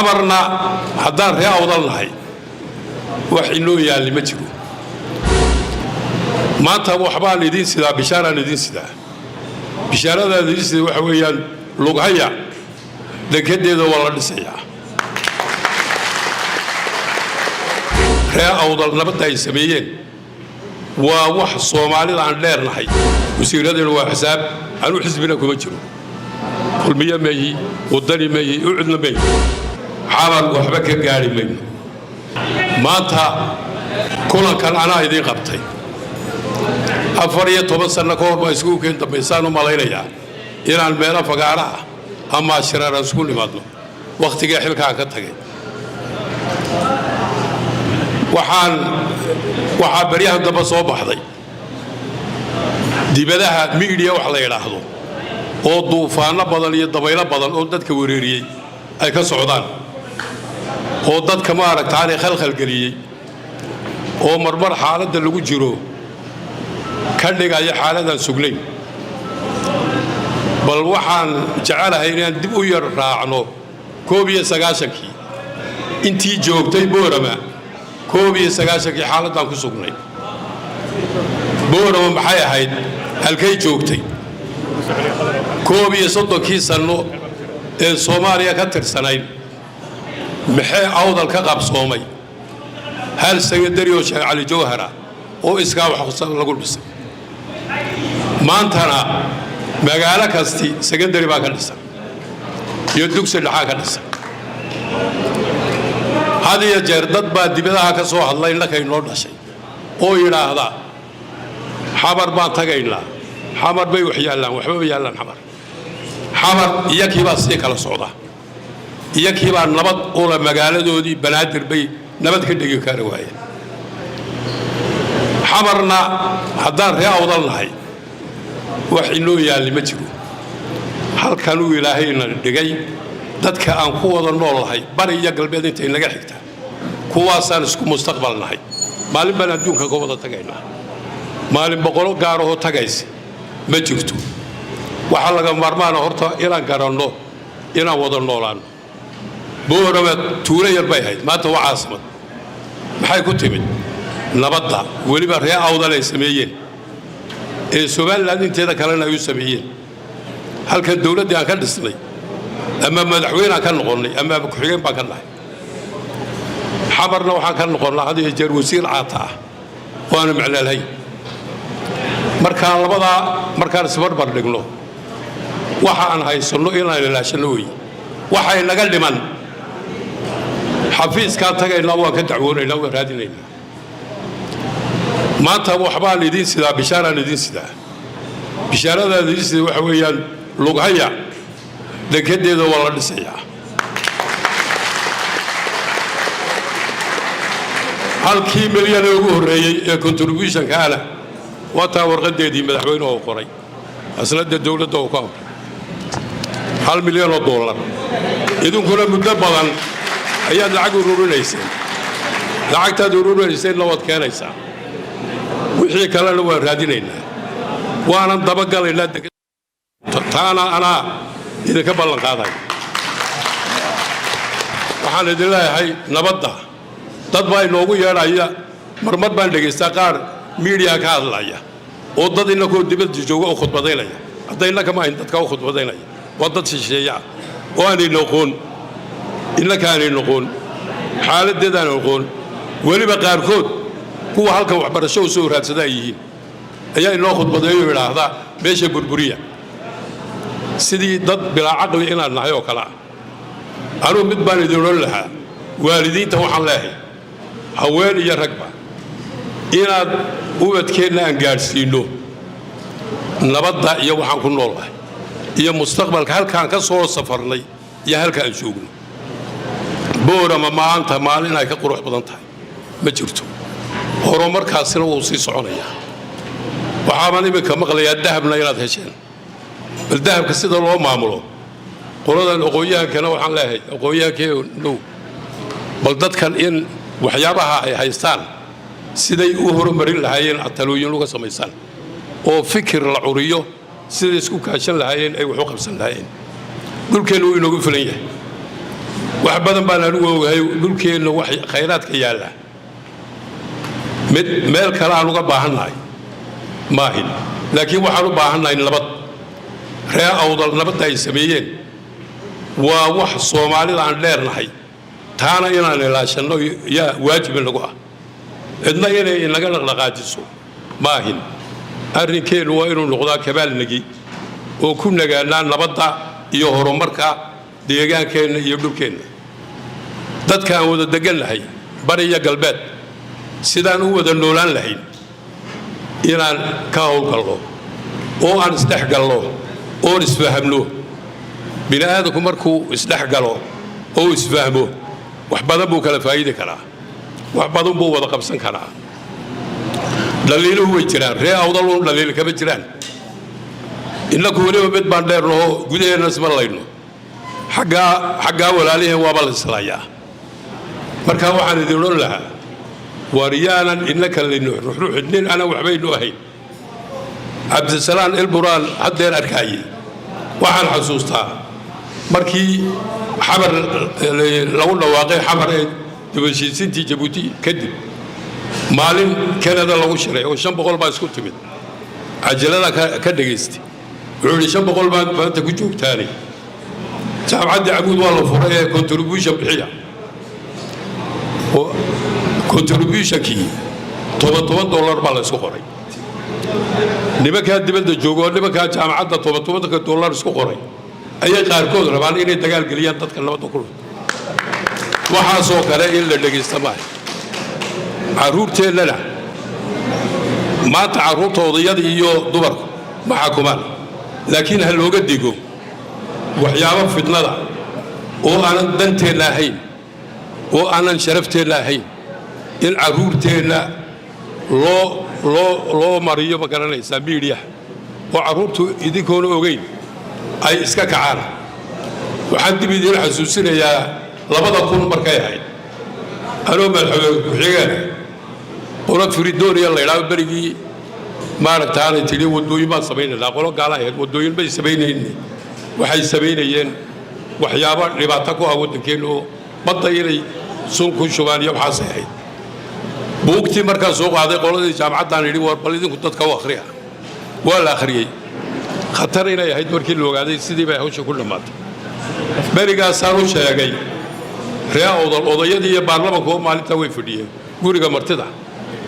Xamarna haddaan ree Awdal nahay, wax inoo yaalli ma jiro. Maanta waxbaan idiin sidaa, bishaaraan idiin sidaa. Bishaaradaad idiin sidaa waxa weeyaan, Lughaya dekedeeda waa la dhisayaa. Ree Awdal nabadda ay sameeyeen waa wax Soomaalida aan dheernahay. Wasiiraduna waa xisaab. Anuu xisbina kuma jiro, Kulmiye meeyi, Wadani meeyi, Ucudna meeyi. Xamar waxba ka gaari mayno. Maanta kulankan anaa idiin qabtay. 14 sanno ka hor baa isugu keen dambaysaan u malaynayaa inaan meelo fagaara ah ama shiraaraan isku nimaadno, wakhtigee xilkaan ka tagay. Waxaa baryahan dambe soo baxday dibadaha miidiya wax la yidhaahdo oo duufaanno badan iyo dabaylo badan oo dadka wereeriyey ay ka socdaan, oo dadka maaragtaanay khalkhalgeliyey, oo marmar xaaladda lagu jiro ka dhigaya xaaladaan sugnayn. Bal waxaan jecelahay inaan dib u yar raacno 91-kii intii joogtay Boorama. 91-kii xaaladdaan ku sugnay Boorama maxay ahayd? Halkay joogtay 31-kii sanno ee Soomaaliya ka tirsanayd? Maxay Awdal ka qabsoomay? Hal secondary oo Sheekh Cali Jawhara oo iskaa wax lagu dhisay. Maantana magaalo kasti secondary baa ka dhisan iyo dugsi dhexaa ka dhisan. Had iyo jeer dad baa dibadaha ka soo hadlay innakay noo dhashay oo yidhaahda, "Xamar baan tagaynaa, Xamar bay wax yaallaan." Waxbaba yaallaan Xamar. Xamar iyakii baa sii kala socda, iyakii baa nabad ula magaaladoodii Banaadir bay nabad ka dhigi kari waayeen. Xamarna haddaan ree Awdal nahay, wax inoo yaalli ma jiro. Halkanuu Ilaahayna dhigay, dadka aan ku wada nool nahay bari iyo galbeed intay naga xigta, kuwaasaan isku mustaqbal nahay. Maalin baan adduunka ka wada tagaynaa, maalin boqolo gaarahoo tagaysa ma jirto. Waxaa laga maarmaana horta inaan garanno inaan wada noolaanno. Boorama tuulo yar bay ahayd, maanta waa caasimad. Maxay ku timid? Nabadda weliba ree Awdal ay sameeyeen ee Somaliland inteeda kalena ay u sameeyeen. Halkan dowladdii aan ka dhisnay, ama madaxweyne aan ka noqonnay ama ku-xigeen baan ka nahay. Xamarna waxaan ka noqonnaa had iyo jeer wasiir caata ah waanu miclaalhay. Markaan labadaa markaan isbarbar dhigno, waxa aan haysanno inaan ilaashanno weeye. Waxay naga dhiman, xafiiskaan tagaynaa, waan ka dacwoonaynaa, waan raadinaynaa. Maanta waxbaan idiin sidaa, bishaaraan idiin sidaa. Bishaaradaad idiin sidaa waxa weeyaan, Lughaya dekedeeda waa la dhisayaa. Halkii milyan ee ugu horreeyey ee contributionka ana waa taa warqadeedii madaxweynuhu uu qoray, asnada dowladda uu ku amray $1 milyan. Idinkuna muddo badan ayaad lacag ururinayseen. Lacagtaad ururinayseenna waad keenaysaa, wixii kalena waan raadinaynaa, waanan dabagalaynaa. Taana anaa idinka ballan qaadaya. Waxaan idin leeyahay, nabadda dad baa inoogu yeedhaya. Marmar baan dhegaystaa qaar miidiya ka hadlaya oo dad innakoo dibadda jooga u khudbadaynaya. Hadda innaka ma ahin dadka u khudbadaynaya, waa dad shisheeya ah oo aanay noqon, innaka aanay noqon, xaaladdeedaanay noqon. Weliba qaarkood kuwa halkan waxbarasho u soo raadsada ay yihiin ayaa inoo khudbadeeyo, idhaahdaa meesha burburiya, sidii dad bilaa caqli inaan nahay oo kale ah. Anugu mid baan idin odhan lahaa. Waalidiinta waxaan leehay, haween iyo ragba, inaad ubadkeenna aan gaadhsiinno nabadda iyo waxaan ku noolnahay iyo mustaqbalka, halkaan ka soo safarnay iyo halka aan joogno. Boorama maanta maalin ay ka qurux badan tahay ma jirto. Horumarkaasina wuu sii soconayaa. Waxaabaan iminka maqlayaa dahabna inaad hesheen. Bal dahabka sida loo maamulo, qoladan aqoon-yahankana waxaan leeyahay, aqoon-yahankee now, bal dadkan in waxyaabaha ay haystaan siday u horumarin lahaayeen aad talooyin uga samaysaan, oo fikir la curiyo, siday isku kaashan lahaayeen ay wax u qabsan lahaayeen. Dhulkeennu wuu inoogu filan yahay. Wax badan baan anigu ogahay. Dhulkeenna wax khayraadka yaalla mid meel kale aan uga baahannahay maahin, laakiin waxaan u baahannahay nabad. Reer Awdal nabadda ay sameeyeen waa wax Soomaalida aan dheernahay. Taana inaan ilaashanno yaa waajib inagu ah. Cidna inay inaga dhaqdhaqaajiso maahin. Arrinkeennu waa inuu noqdaa kabaalnegi oo ku nagaanaa nabadda iyo horumarka deegaankeenna iyo dhulkeenna. Dadka aan wada degannahay, bari iyo galbeed, sidaan u wada noolaan lahayn inaan ka howlgalno oo aan isdhex galno oon isfahamno. Bini aadamku markuu isdhex galo oo isfahmo, wax badan buu kala faa'idi karaa, wax badan buu wada qabsan karaa. Dhaliiluhu way jiraan. Ree Awdaluun dhaliil kama jiraan. Innaku weliba mid baan dheernaho, gudaheenna isma layno. Xaggaa xaggaa walaaliheen waaba la islaayaa. Marka waxaan idin odhan lahaa, waar yaanan innaka laynu ruxruxin nin aanan waxbaynu ahayn. Cabdisalaan Ilburaan haddeer arkaayey. Waxaan xasuustaa markii Xabar lagu dhawaaqay, Xabar ee dibashiisintii Jabuuti kadib, maalin Kanada lagu shiray oo 500 baa isku timid. Cajalada ka dhegaystay. Wuxuu yidhi, 500 baa maanta ku joogtaane, Jaamacaddii Camuud waa la furay ee contribution bixiya. Contributionkii toban toban dollar baa la isku qoray. Nimankaa dibadda jooga oo nimankaa jaamacadda toban tobanka dollar isku qoray ayay qaarkood rabaan inay dagaal geliyaan dadka nabadda ku. Waxaasoo kale in la dhegaysta maaha. Carruurteennana maanta, carruurta odayada iyo dumarku ma xakumaan, laakiin ha looga digo waxyaabo fidnada oo aanan danteenna ahayn oo aanan sharafteenna ahayn in carruurteenna loo mariyo, ma garanaysaa, miidiyaha, oo carruurtu idinkoona ogeyn ay iska kacaan. Waxaan dib idiin xasuusinayaa 2000 markay ahayd, anoo madaxweyne ku-xigeena, qolo Firidonia la idhaao berigii maaragtaanay tidhi, waddooyin baan samaynaynaa. Qolo gaala ahayd. Waddooyin bay samaynayne, waxay samaynayeen waxyaabo dhibaato ku ah waddankeenna oo badda inay sun ku shubaan iyo waxaasay ahayd. Buugtii markaan soo qaaday, qoladii jaamacaddaan idhi, war bal idinku dadka u akhriya. Waa la akhriyey. Khatar inay ahayd markii la ogaaday, sidii bay hawsha ku dhammaatay. Berigaasaan u sheegay ree Awdal, odayadii iyo baarlamanku oo maalintaa way fadhiyeen guriga martida.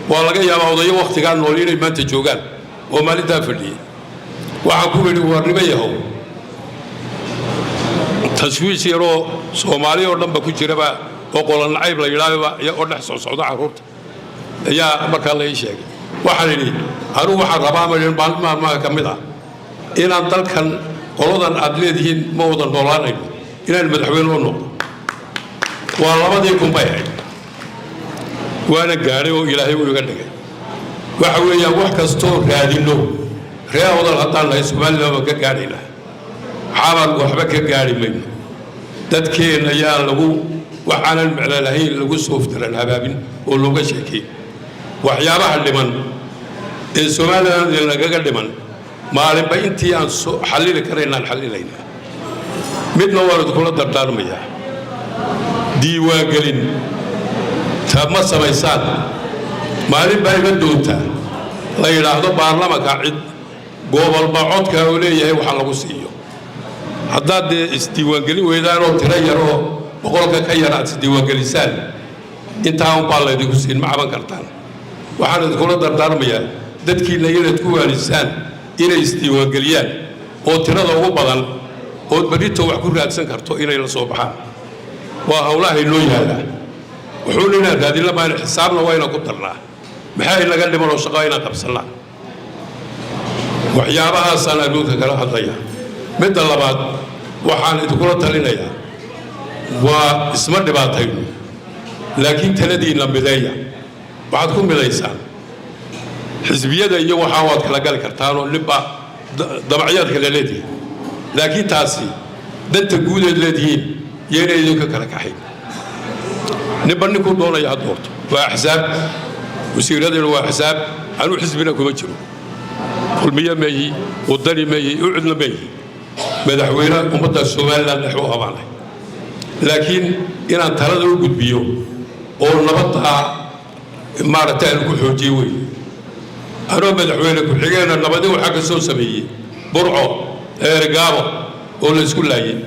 Waa laga yaabaa odayo wakhtigaa nool inay maanta joogaan oo maalintaa fadhiyey. Waxaan ku yidhi, warnimo yahow, tashwiish yaroo Soomaali oo dhanba ku jiraba oo qolanacayb la yidhaahba oo dhex socsocda carruurta ayaa markaa la ii sheegay. Waxaan idhi, anugu waxaan rabaa maalin maalmaha ka mid ah inaan dalkan qoladan aad leedihiin ma wada noolaanayno inaan madaxweyne u noqdo. Waa 2000 bay ahayd. Waana gaadhay oo Ilaahay uu iga dhigay. Waxa weeyaan, wax kastoo raadinno ree Awdal haddaan nahay, Somaliland waan ka gaadhaynaa. Xabar waxba ka gaadhi mayno. Dadkeenna yaa lagu waxaanan micno lahayn lagu sooftaran habaabin oo looga sheekay. Waxyaabaha dhiman ee Somaliland nagaga dhiman, maalinba intii aan xallili karaynaan xallilaynaa. Midna waan idinkula dardaarmayaa: diiwaangelin ta ma samaysaan. Maalin baa iman doontaa la yidhaahdo baarlamanka cid gobolba codka uu leeyahay waxa lagu siiyo. Haddaad dee isdiiwaangelin weydaan oo tiro yar oo 100-ka ka yar aad isdiiwaangelisaan, intaa unbaa laydinku siin, ma caban kartaan. Waxaan idinkula dardaarmayaa dadkiinna inaad ku waanisaan inay isdiiwaangeliyaan oo tirada ugu badan ood berrito wax ku raadsan karto inay la soo baxaan. Waa howlaha inoo yaalla. Wuxuuna inaan raadinla maan, xisaabna waa inaan ku darnaa maxaa inaga dhiman oo shaqo inaan qabsannaa. Waxyaabahaasaan adduunka kala hadlaya. Midda labaad, waxaan idinkula talinayaa, waa isma dhibaatayno, laakiin taladiinna mideeya. Waxaad ku midaysaan xisbiyada iyo waxaa waad kala gali kartaanoo ninba dabacyaad kala leedihiin, laakiin taasi danta guudeed leedihiin iyo inay idinka kala kaxayn. Ninba ninkuu doonaya ha doorto. Waa axsaab, wasiiraduna waa axsaab. Anuu xisbina kuma jiro. Kulmiye meeyi, Wadani meeyi, Ucudna meeyi. Madaxweyne ummadda Somaliland dhex u abaanay. Laakiin inaan talada u gudbiyo oo nabaddaa maaragtay aan ku xoojiye wey. Anoo madaxweyne ku-xigeenna nabadi waxaa ka soo sameeyey Burco, Eergaabo oo la isku laayay.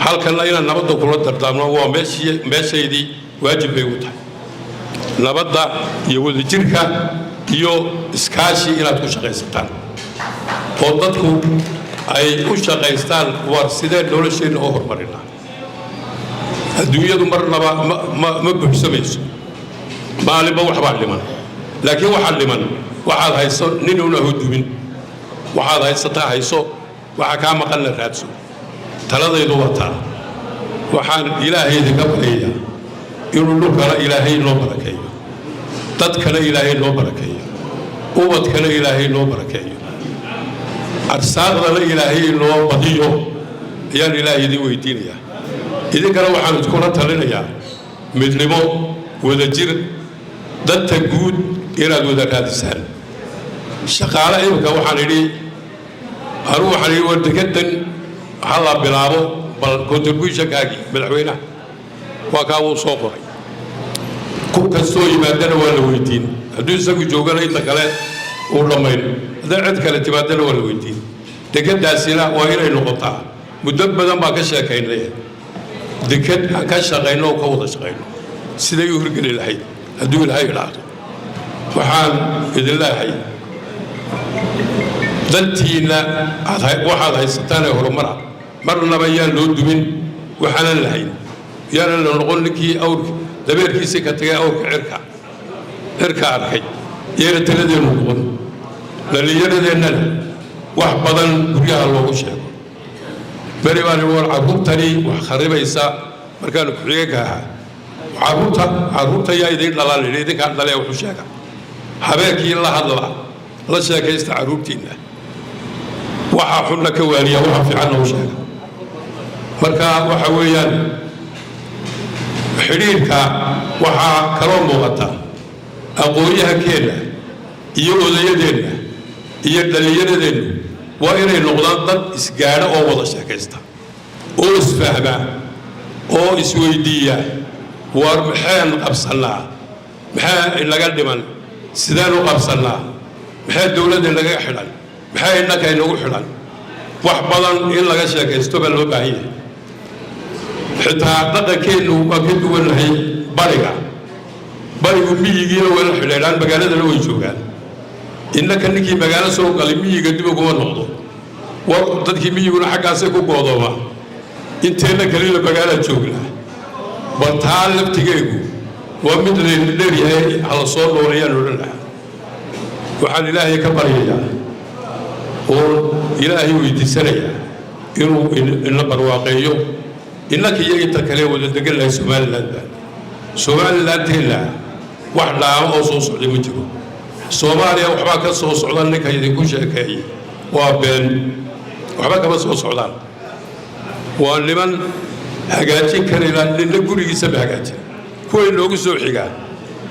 Halkanna inaan nabadda kula dardaarmo waa meeshii, meeshaydii waajib bay ugu tahay. Nabadda iyo wadajirka iyo iskaashi inaad ku shaqaysataan oo dadku ay u shaqaystaan. War sidee nolosheenna oo horumarinaa? Adduunyadu marnaba ma buuxsamayso, maalinba waxbaa dhiman. Laakiin waxaa dhiman waxaad hayso ninuuna hudumin. Waxaad haysataa hayso, waxa kaa maqanna raadso. Taladaydu wataa. Waxaan Ilaahay idinka baryayaa inuu dhulkana Ilaahay noo barakeeyo, dadkana Ilaahay noo barakeeyo, ubadkana Ilaahay noo barakeeyo, arsaaqdana Ilaahay noo badiyo ayaan Ilaahay idin weydiinayaa. Idinkana waxaan iskula talinayaa midnimo, wadajir, dadka guud inaad wada raadisaan. Shaqaale imika waxaan idhi anugu, waxaan idhi war dekedan ha la bilaabo. Bal contributionkaagii madaxweynaha waa kaa, wuu soo qoray. Ku kastoo yimaadana waa la weydiin. Hadduu isagu joogana inta kale uu dhammayn, hadday cid kale timaadana waa la weydiin. Dekedaasina waa inay noqotaa, muddo badan baan ka sheekaynay, deked aan ka shaqayno oo ka wada shaqayno siday u hirgeli lahayd hadduu Ilaahay idhaahdo. Waxaan idin leeyahay, dantiinna waxaad haysataan ee horumara marnaba yaan loo dumin. Waxaanan lahayn yaanan la noqon ninkii awrka dabeerkiisii ka tagay awrka cirka arkay. Yayna taladeennu noqon. Dhallinyaradeennana wax badan guryaha loogu sheego. Beri baan war carruurtani wax kharibaysa markaanu ku-xigeenka ahaa, carruurta, carruurta yaa idiin dhalaan, idinkaan dhalee wuxuu sheega. Habeenkii la hadla, la sheekaysta carruurtiinna, waxa xunna ka waaniya, waxa fiicanna u sheega. Marka waxa weeyaan xidhiidhka waxaa kaloo muuqata aqoon-yahankeenna iyo odayadeenna iyo dhallinyaradeennu waa inay noqdaan dad isgaadha oo wada sheekaysta oo isfahma oo isweydiiya: war maxaan qabsannaa? Maxaa inaga dhiman? Sideen u qabsannaa? Maxaa dowladda inaga xidhan? Maxaa innaka inagu xidhan? Wax badan in laga sheekaysto baa loo baahan yahay. Xitaa dhaqankeennu waa ka duwannahay bariga. Barigu miyigiina way la xidhiidhaan, magaaladana way joogaan. Innaka ninkii magaalo soo galay miyiga dib uguma noqdo. War dadkii miyiguna xaggaasay ku goodoomaa, inteenna kalina magaalaa joognaa. Bal taa laftigeegu waa mid layna dheeryahay, hala soo noolayaan odhan lahaa. Waxaan Ilaahay ka baryayaa oo Ilaahay weydiisanayaa inuu ina barwaaqeeyo innaka iyo inta kale wada degan lahay Somaliland. Baa Somalilandteenna wax dhaamo oo soo socday ma jiro. Soomaaliya waxbaa ka soo socda ninka idinku sheekeeyey waa been, waxba kama soo socdaan. Waa niman hagaajin karayla, ninna gurigiisa ma hagaajin. Kuway noogu soo xigaa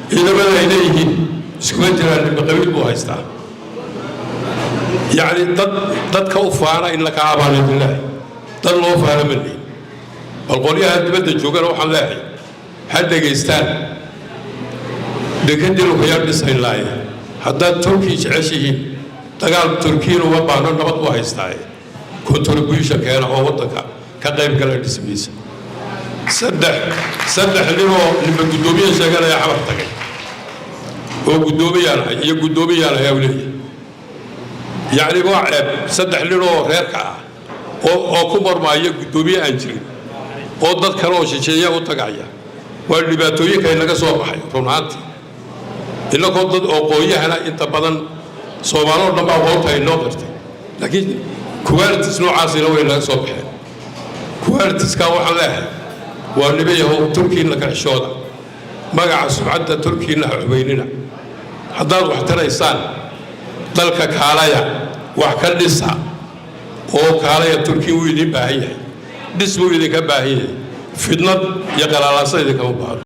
ciidamada ay leeyihiin iskuma jiraan, ninba qabiil buu haystaa. Yacni dad dadka u faana in la kaa abaan idin leehay, dad loo faana ma lihin. Bal qolyaha dibadda joogana waxaan leehay ha dhegaystaan. Dekadii lukayaa dhisaynlaaye, haddaad Turkiya jeceshihiin, dagaal Turkiyana uma baahno, nabad u haystaaye, contribution keena oo waddanka ka qayb gala dhismiisa. Saddex ninoo ninba guddoomiye sheeganaya Xamar tagay oo guddoomiyaan ahay iyo guddoomiyaan ahay u leeyahay. Yacni waa ceeb, saddex ninoo reerka ah oo ku marmaaya guddoomiye aan jirin oo dad kale oo shisheeya u tagaya. Waa dhibaatooyinka inaga soo baxay run ahaantii. Innagoo dad aqoon-yahana inta badan Soomaaloo dhan baa aqoonta inoo qirtay, laakiin qualities noocaasina way naga soo baxeen. Qualitieskaa waxaan leeyahay waa nimayahow, Turkiina ka xishooda, magaca sumcadda Turkiina ha xumaynina. Haddaad wax taraysaan dalka kaalaya, wax ka dhisa oo kaalaya. Turkiin wuu idiin baahan yahay, dhis buu idinka baahan yahay, fidnad iyo qalaalaasa idinkama baahno.